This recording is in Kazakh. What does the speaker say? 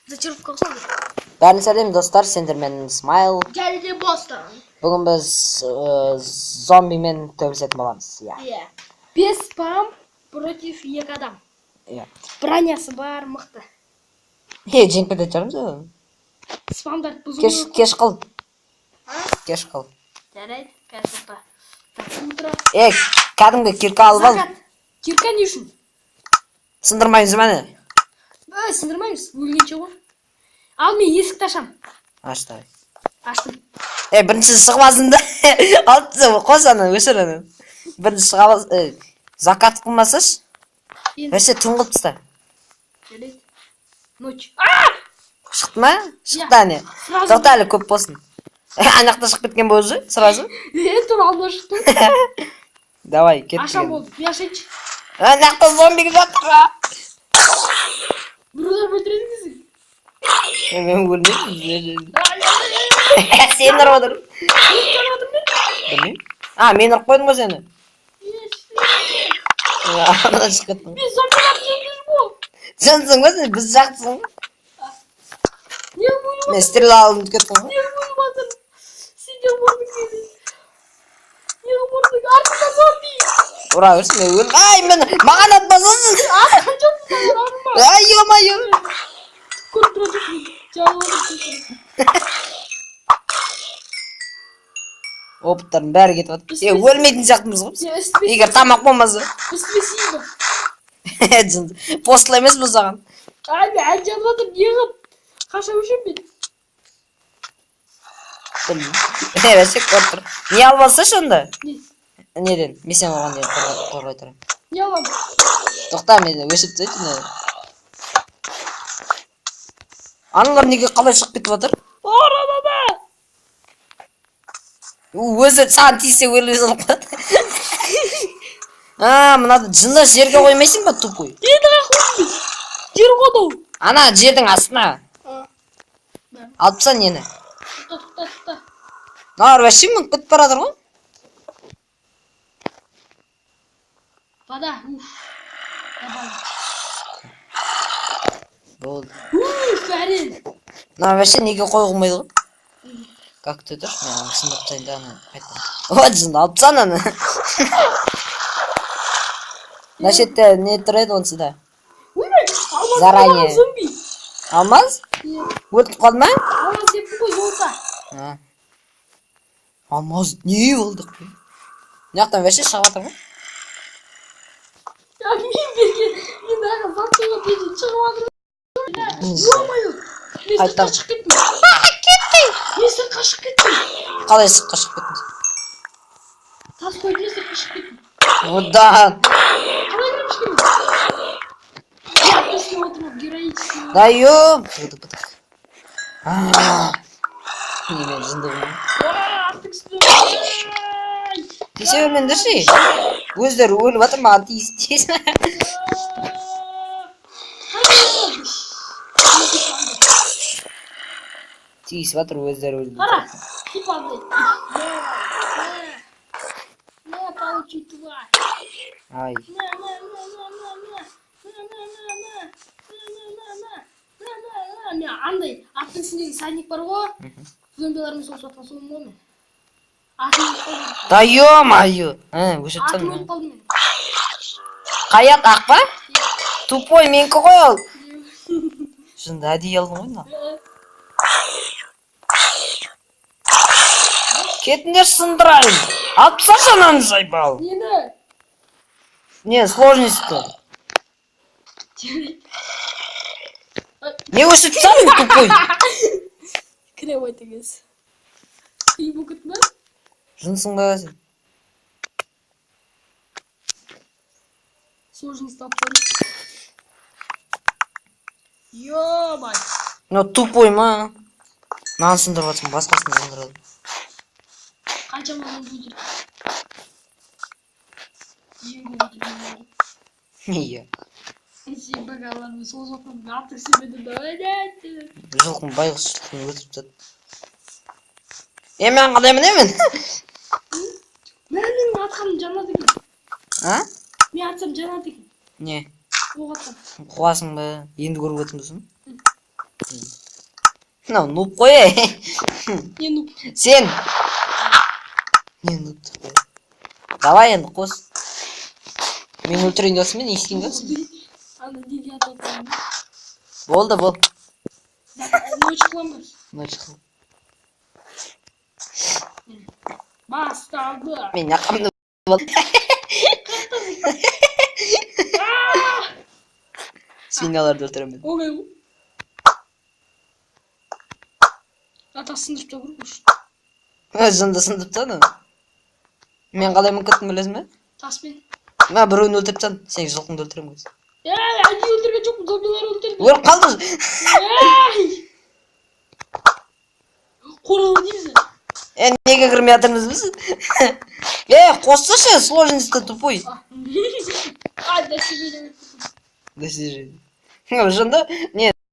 Зачаровка қосылды. Бәріне сәлем достар, сендермен Смайл. Және де Бостон. Бүгін біз зомбимен төбелесетін боламыз. Иә. Иә. 5 спам против 2 адам. Иә. Бронясы бар, мықты. Е, жеңіп кететін шығармыз ғой. Спамдарды бұзу Кеш, керек. кеш қыл. А? Кеш қыл. Жарайды, қазір тоқта. Так, утро. Е, кәдімгі кирка алып ал. Закат. Кирка не үшін? Сындырмаймыз ба не? Сындырмаймыз, өлгенше ғой. Ал мен есікті ашам. Аш давай. Аштым. Е, бірінші шығып алсын да. Алып таста, қос аны, өшір аны. Бірінші шығып ал, закат қылмасашы. Енді. Вообще түн қылып таста. Жарайды. Ночь. А! Шықты ма? Шықты әне. Сразу. Тоқта әлі көп болсын. Ана жақта шығып кеткен бе уже? Сразу? Е, тура алдына шықты. Давай, кеттік. Ашам енді. болды. Мен ашайыншы. Ана жақта зомби жатыр. Бір удар өлтіреді десең. Е, мен өлмеймін. Сен ұрып отыр. Білмеймін. А, мен ұрып қойдым ғой сені. Анадан шығып кеттің. Мен зомбиларды жеңіп жүрмін ғой. Жынсың ғой сен, біз жақтысың. Не өліп Мен стрела алып кеттім ғой. Не өліп жатыр? Сен не ұрдың мені? Не ұрдың? Артымда зомби. Ұра берсін, мен өлдім. Ай, мен маған атпасасың. Атқан жоқпын саған, арма. Ай, ё-моё. Көріп тұрған жоқпын. Жанып жатыр. Опыттардың бәрі кетіп жатыр. Е, өлмейтін сияқтымыз ғой біз. Сен үстіме Егер тамақ болмаса. үстіме сиін ба? Жынды. Постыл емес бұл саған. Ай, мен әлі жанып жатыр. Не қылып? Қашан өшемін мен? Білмеймін. Е, вообще көріп тұр. Не алып алсайшы онда? Не? Неден? Мен сені оған дейін қорғай тұрамын. Не аламын? Тоқта, мен өшіріп тастайыншы мынаны. Аналар неге қалай шығып кетіп жатыр? Ұрады. Өзі саған тиіссе өле салып қалады. А, мынады жынды жерге қоймайсың ба, тупой? Енді қаяққа қойдым мен? Жер ғой анау. Ана жердің астына. А. Алып таста нені? Тоқта, тоқта, тоқта. Мыналар вообще мініп кетіп бара жатыр ғой. Вода. Уф. Давай. Болды. Уф, әрең. Мына вообще неге қойға болмайды ғой? Как ты тұршы, мен аны сындырып тастайын да аны қайтадан. О, жынды алып таста ананы. Мына шетте не тұр еді онсыз да? Ойбай, алмаз Заранее. қойған зомби. Алмаз? Иә. Өліп қалды ма? Алмаз деп қой, золото. А. Алмаз не болдық? Мына жақтан вообще шығып жатыр ғой. Я мен берген, мен ағы заттыға берген шығып жатыр. Ё-моё, мен сыртқа Қайтадан. шығып кеттім. Мен сыртқа шығып кеттім. Қалай сыртқа шығып кеттің? Тас қойдым, мен сыртқа шығып кеттім. Одан. Қалай кіремін ішке мен? Я үстіне отырып, героический. Да ё. Быдық, быдық. А. Не, мен жынды болдым. А, аттың үстіне. Ай! Тиісе бермеңдерші. Өздері өліп жатыр, маған тиіс, тиіс. Тиісіп жатыр, өздері өлді. Қара, типа андай. На, на, получи, тварь. Ай. На, на, на, на, на, на. На, на, на, на. На, на, на, на. На, на, на. Мен андай аттың үстіндегі всадник бар ғой. Зомбилармен соғысып жатқан сол ғой мен. Атын өліп қалдым. Да ё-моё. А, өшіріп Атын тастадым. өліп қалдым мен. Қай ат, ақ па? Тупой, менікі ғой ол. Жынды әдейі алдың ғой мына. Кетіңдер, сындырайын. Алып тасташы ананы, сайпал. Нені? Не, сложностьті. Не өшіріп тастадың, тупой? Кіре ғой дегенсіз. Қиын болып кетті ма? Жынсың ба сен? Сложность алып тастадым. Ё-май. Ну, тупой ма? Мынаны сындырып жатсың, басқасын сындырады. Қаншама зомби өлтірдім. Ең көп өлтірген мен ғой. Иә. Сен багалармен соғысып жатқан аттың үстіне давай. Жылқының байғұс жылқыны өлтіріп тастады. Е, мен қалай мінемін? Мә, менің атқаным жанады екен. А? Мен атсам жанады екен. Не? Оқ атсам. Қуасың ба? Енді көріп отырмын. жатырмын. Мынау нуб қой, ей. Не нуб? Сен. Не нуб қой. Давай енді қос. Мен өлтірейін деп жатырсың ба, не істейін деп жатырсың? Ана неге атып жатырсың? Болды, болды. Ночь қыламын ба? Ночь қыл. Басталды. Мен жақамды болды. А! Свиньяларды өлтіремін мен. Оңай ғой. Ата, сындырып тастау керек уже. Жынды сындырып тастады. Мен қалай мініп кеттім, білесің бе? Таспен. Мә, біреуін өлтіріп тастадым. Сенің жылқыңды өлтіремін қазір. Ей, әдейі өлтірген жоқпын, зомбилар өлтірді. Өліп қалды. Ей! Қоралы дейміз. Е, неге кірмей жатырмыз біз? Е, қоссашы, сложность тупой. А, достижение. Достижение. Жынды не?